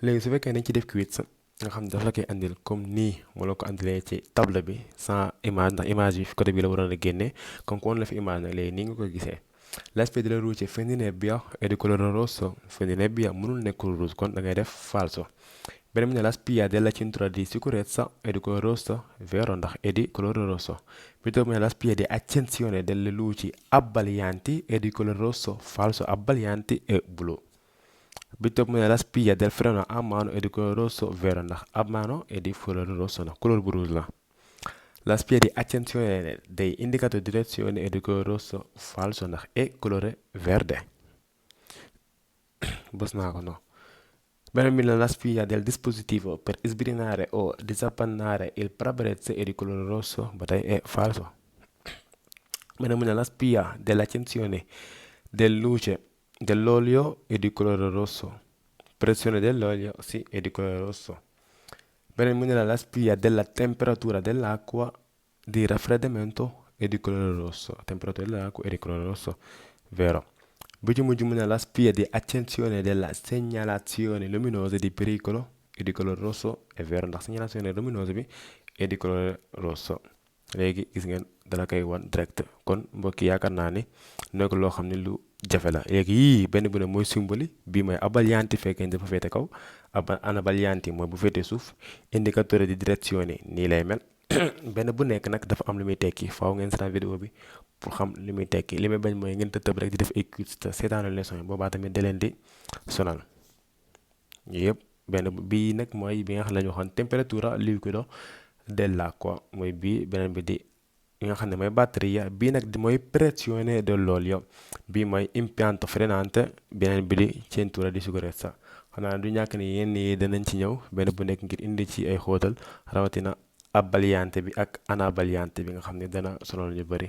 léegi su fekkee dañ ci def quiz nga xam ne dafa la koy andil comme nii mu la ko andilee ci table bi sans image ndax image bi côté bi la waroon a génne comme que woon la fi image nag léegi nii nga ko gisee. L'aspect della luce fin di nebbia è di colore rosso. Fin di nebbia mënul nekk rouge kon da ngay def falso. beneen bi ne la spia della cintura di sicurezza è di colore rosso, vero ndax è di colore rosso. bi toog mu ne la spia di accensione delle luci abbaglianti è di colore rosso, falso, abbaglianti è blu. bi toog mu ne la spia del freno a mano è di colore rosso, vero ndax a mano è di colore rosso ndax couleur bu rouge la. La spia di accensione dei indicatori di direzione è di colore rosso, falso ndax è colore verde. bës naa ko no. beneen bi la spia del dispositivo per sbrinare o disappannare il parabrezza è di colore rosso, ba tey è falso. beneen bi la spia dell'accensione del luce dell'olio è di colore rosso. Pressione dell'olio sì è di colore rosso. beneen bi la spia della temperatura dell'acqua di raffreddamento è di colore rosso. Temperatura dell'acqua è di colore rosso, vero. bi ci mujj mu ne la spia di accensione della segnalazione luminosa di pericolo è di colore rosso, è vero ndax segnalazione luminosa bi è di colore rosso. léegi gis ngeen dala koy wan direct kon mbokk yi yaakaar naa ni nekk loo xam ne lu jafe la. léegi yii benn bu ne mooy symbole bii mooy abbaglianti fekkee dafa féete kaw anabaglianti mooy bu féete suuf. indicatore di direzione nii lay mel. benn bu nekk nag dafa am lu muy tekki faaw ngeen seetaan vidéo bi pour xam li muy tekki li may bañ mooy ngeen tëb rek di def ay quiz te seetaanu leçon yi boobaa tamit da leen di sonal. yëpp benn bii nag mooy bi nga xam ne la ñu waxoon temperatura liquido dell'acqua mooy bii beneen bi di bi nga xam ne mooy batteria bii nag di mooy pressione dell'olio bii mooy impianto frenante beneen bi di cintura di sicurezza. xanaa du ñàkk ni yenn yi danañ ci ñëw benn bu nekk ngir indi ci ay xóotal rawatina abbagliante bi ak anabagliante bi nga xam ne dana sonal ñu bari.